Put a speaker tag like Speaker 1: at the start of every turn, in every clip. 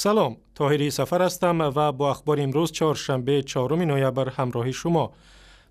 Speaker 1: Салом, Тоҳири Сафар ҳастам ва бо ахбори имрӯз, чоршанбе, 4 ноябр, ҳамроҳи шумо.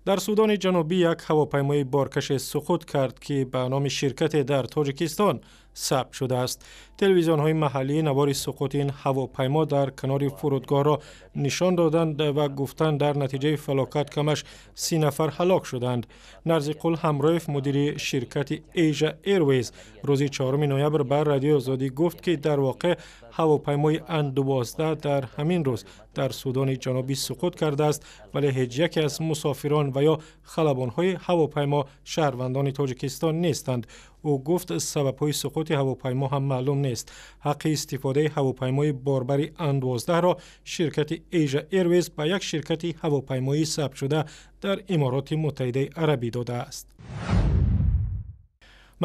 Speaker 1: Дар Судони Ҷанубӣ як ҳавопаймои боркаше суқут кард, ки ба номи ширкате дар Тоҷикистон сабт шудааст. Телевизионҳои маҳаллӣ навори суқути ин ҳавопаймо дар канори фурудгоҳро нишон доданд ва гуфтанд, дар натиҷаи фалокат камаш 30 нафар ҳалок шуданд. Нарзиқул Ҳамроев, мудири ширкати Asia Airways, рӯзи 4 ноябр ба Радиои Озодӣ гуфт, ки дар воқеъ ҳавопаймои Ан-12 дар ҳамин рӯз дар Судони Ҷанубӣ суқут кардааст, вале ҳеҷ яке аз мусофирон ва ё халабонҳои ҳавопаймо шаҳрвандони Тоҷикистон нестанд. Ӯ гуфт, сабабҳои суқути ҳавопаймо ҳам маълум нест. Ҳаққи истифодаи ҳавопаймои борбари Ан-12-ро ширкати Asia Airways ба як ширкати ҳавопаймоӣ сабтшуда дар Имороти Муттаҳидаи Арабӣ додааст.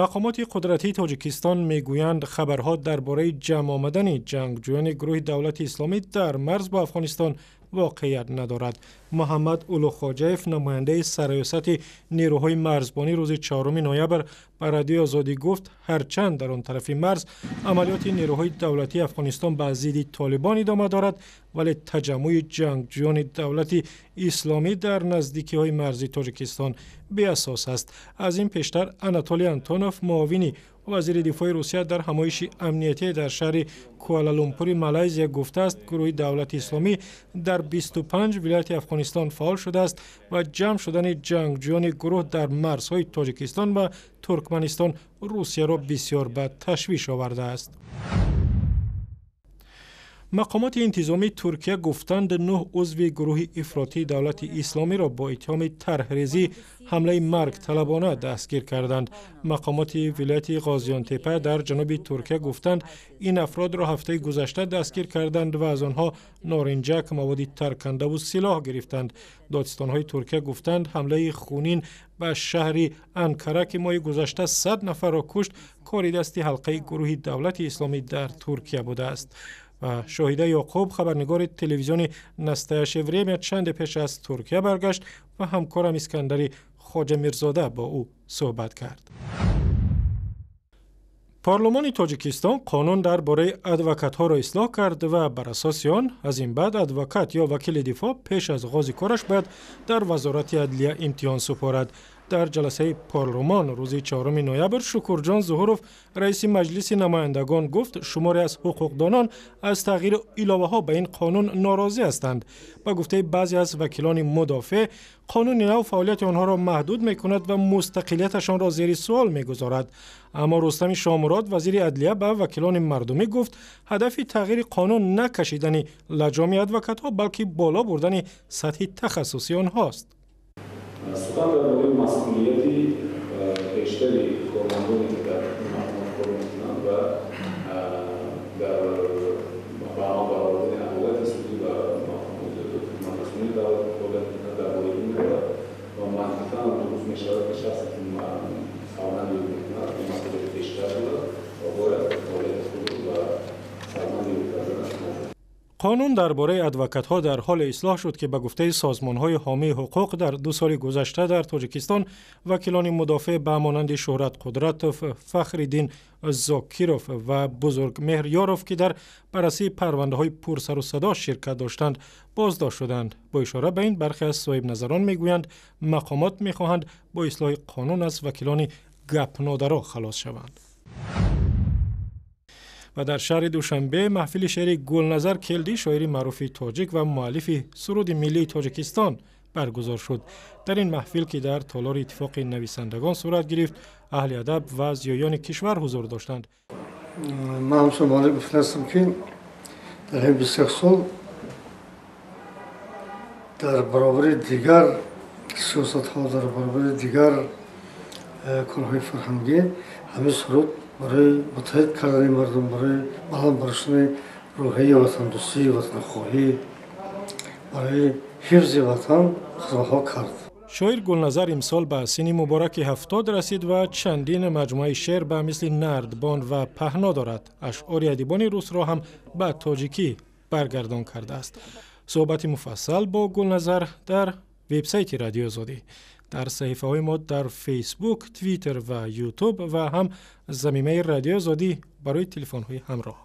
Speaker 1: Мақомоти қудратии Тоҷикистон мегӯянд, хабарҳо дар бораи ҷамъ омадани ҷангҷӯёни гурӯҳи Давлати Исломӣ дар марз бо Афғонистон воқеият надорад. Муҳаммад Улуғхоҷаев, намояндаи сарраёсати нерӯҳои марзбонӣ, рӯзи 4 ноябр ба Радиои Озодӣ гуфт, ҳарчанд дар он тарафи марз амалиёти нерӯҳои давлатии Афғонистон ба зидди Толибон идома дорад, вале таҷаммӯи ҷангҷӯёни Давлати Исломӣ дар наздикиҳои марзи Тоҷикистон беасос аст. Аз ин пештар Анатолий Антонов, муовини вазири дифои Русия, дар ҳамоиши амниятӣ дар шаҳри Куалалумпури Малайзия гуфтааст, гурӯҳи Давлати Исломӣ дар 25 вилояти Афғонистон фаъол шудааст ва ҷамъ шудани ҷангҷӯёни гурӯҳ дар марзҳои Тоҷикистон ва Туркманистон Русияро бисёр ба ташвиш овардааст. Мақомоти интизомии Туркия гуфтанд, нӯҳ узви гурӯҳи ифротии Давлати Исломиро бо иттиҳоми тарҳрезии ҳамлаи маргталабона дастгир карданд. Мақомоти вилояти Ғозиёнтепа дар ҷануби Туркия гуфтанд, ин афродро ҳафтаи гузашта дастгир карданд ва аз онҳо норинҷак, маводи таркандаву силоҳ гирифтанд. Додстонҳои Туркия гуфтанд, ҳамлаи хунин ба шаҳри Анкара, ки моҳи гузашта 100 нафарро кушт, кори дасти ҳалқаи гурӯҳи Давлати Исломӣ дар Туркия будааст. Ва Шоҳида Ёқуб, хабарнигори телевизиони Настоящее время, чанде пеш аз Туркия баргашт ва ҳамкорам Искандари Хоҷамирзода бо ӯ суҳбат кард. Парлумони Тоҷикистон қонун дар бораи адвокатҳоро ислоҳ кард ва бар асоси он аз ин баъд адвокат ё вакили дифоъ пеш аз оғози кораш бояд дар Вазорати адлия имтиҳон супорад. Дар ҷаласаи парлумон рӯзи 4 ноябр Шукурҷон Зуҳуров, раиси Маҷлиси намояндагон, гуфт, шуморе аз ҳуқуқдонон аз тағйиру иловаҳо ба ин қонун норозӣ ҳастанд. Ба гуфтаи баъзе аз вакилони мудофеъ, қонуни нав фаъолияти онҳоро маҳдуд мекунад ва мустақилияташонро зери суол мегузорад. Аммо Рустами Шомурод, вазири адлия, ба вакилони мардумӣ гуфт, ҳадафи тағйири қонун на кашидани лаҷоми адвокатҳо, балки боло бурдани сатҳи тахассуси онҳост.
Speaker 2: Сухан дар бораи масъулияти бештари кормандоне, ки дар мақомот кор мекунанд ва дар ба амал баровардани адолати судӣ ва хизматрасонии давлатӣ фаъолият мекунанд, дар бораи ин меравад ва мантиқан дуруст мешавад, ки шахсе ки савганд ёд мекунад, масъулияти бештар дорад ва бояд фаъолияти худро ба савганд ёд карданаш.
Speaker 1: Қонун дар бораи адвокатҳо дар ҳоле ислоҳ шуд, ки ба гуфтаи созмонҳои ҳомии ҳуқуқ дар 2 соли гузашта дар Тоҷикистон вакилони мудофеъ ба монанди Шӯҳрат Қудратов, Фахриддин Зокиров ва Бузургмеҳр Ёров, ки дар баррасии парвандаҳои пурсару садо ширкат доштанд, боздошт шуданд. Бо ишора ба ин, бархе аз соҳибназарон мегӯянд, мақомот мехоҳанд бо ислоҳи қонун аз вакилони гапнодаро халос шаванд. Ва дар шаҳри Душанбе маҳфили шеъри Гулназар Келдӣ, шоири маъруфи тоҷик ва муаллифи суруди миллии Тоҷикистон, баргузор шуд. Дар ин маҳфил, ки дар толори Иттифоқи нависандагон сурат гирифт, аҳли адаб ва зиёёни кишвар ҳузур доштанд.
Speaker 3: Ман ҳамчун муаллиф гуфтаастам, ки дар ҳамин 21 сол дар баробари дигар сиёсатҳо, дар баробари дигар корҳои фарҳангӣ, ҳамин суруд барои муттаҳид кардани мардум, барои баланд бардоштани рӯҳияи ватандӯстӣ, ватанхоҳӣ, барои ҳифзи ватан хизматҳо кард.
Speaker 1: Шоир Гулназар имсол ба синни мубораки 70 расид ва чандин маҷмӯаи шеър ба мисли Нардбон ва Паҳно дорад. Ашъори адибони русро ҳам ба тоҷикӣ баргардон кардааст. Суҳбати муфассал бо Гулназар дар вебсайти Радиои Озодӣ, дар саҳифаҳои мо дар Фейсбук, Твиттер ва Ютуб ва ҳам замимаи Радиои Озодӣ барои телефонҳои ҳамроҳ.